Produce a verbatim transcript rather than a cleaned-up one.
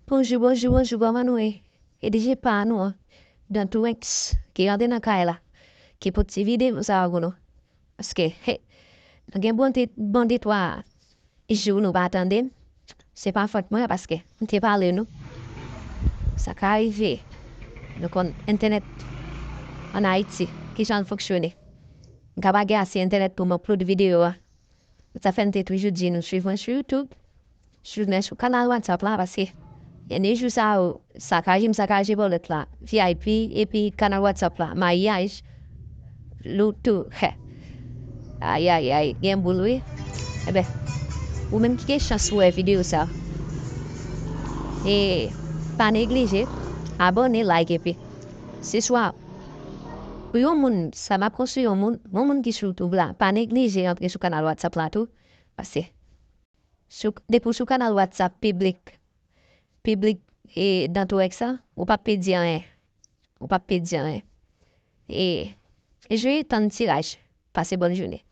Bonjou, bonjou, bonjou, kòman nou ye? E D J pa nou an, Dantourenx, ki rantre nan kay la, ki pote ti videyo sa a pou nou. Paske, he, nou gen bon de, bon de twa jou nou pa tande m. Se pa fòt mwen, paske m te pale nou. Sa ka rive. Nou konn entènèt ann Ayiti, kijan l fonksyone. M ka pa gen ase entènèt pou m upload videyo a. Sa fè m te toujou di nou swiv mwen sou YouTube, swiv mwen sou kanal WhatsApp la, paske gen de jou sa yo, sakaje m sakaje bòlèt la, V I P, epi kanal WhatsApp la, maryaj, lou tou, hè. Ayayay, gen boul wi. Enben, ou menm ki gen chans wè videyo sa, e pa neglije abòne, like, epi se swa pou yon moun, sa m ap konstwi yon moun, yon moun ki sou YouTube la, pa neglije antre sou kanal WhatsApp la tou, paske sou, depi w sou kanal WhatsApp piblik, piblik e Dantourenx sa, ou p ap pèdi anyen. Ou p ap pèdi anyen. E, e jwe tann tiraj. Pase bòn jounen.